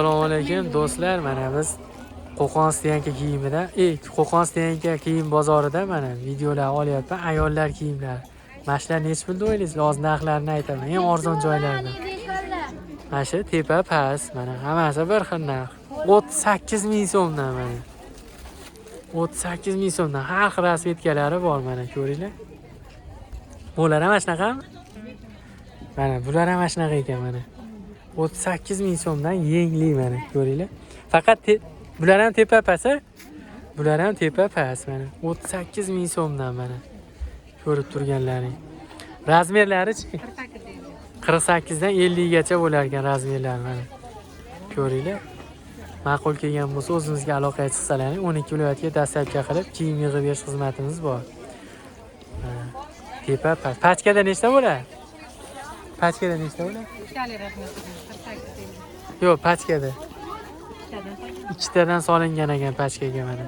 Assalomu alaykum do'stlar, mana biz Qo'qon stoyanka kiyimida, Qo'qon stoyanka kiyim bozorida mana videolar olyapman, ayollar kiyimlari. Mana shular nechi pul deb o'ylaysizlar? Hozir narxlarini aytaman, eng arzon joylardan. Mana shu tepa past, mana hammasi bir xil narx. 38 ming so'mdan mana. 38 ming so'mdan har xil расцветка lari bor, mana ko'ringlar. Bular ham mana shunaqami? Mana bular ham mana shunaqa ekan mana. 38 ming so'mdan yengli, mana ko'ringlar. Faqat bular ham tepa past, a? Bular ham tepa past mana. 38 ming so'mdan mana. Ko'rib turganlaring. Размер lari-chi? 48 dan 50 gacha bo'lar ekan размер lari mana. Ko'ringlar. Ma'qul kelgan bo'lsa, o'zimizga aloqaga chiqsalaring, 12 viloyatga доставка qilib kiyim yig'ib berish xizmatimiz bor. Mana. Tepa past. Pachkada nechta bo'ladi? Pachkada nechta bo'ladi? Yo'q, pachkada. Ikkitadan solingan ekan pachkaga mana.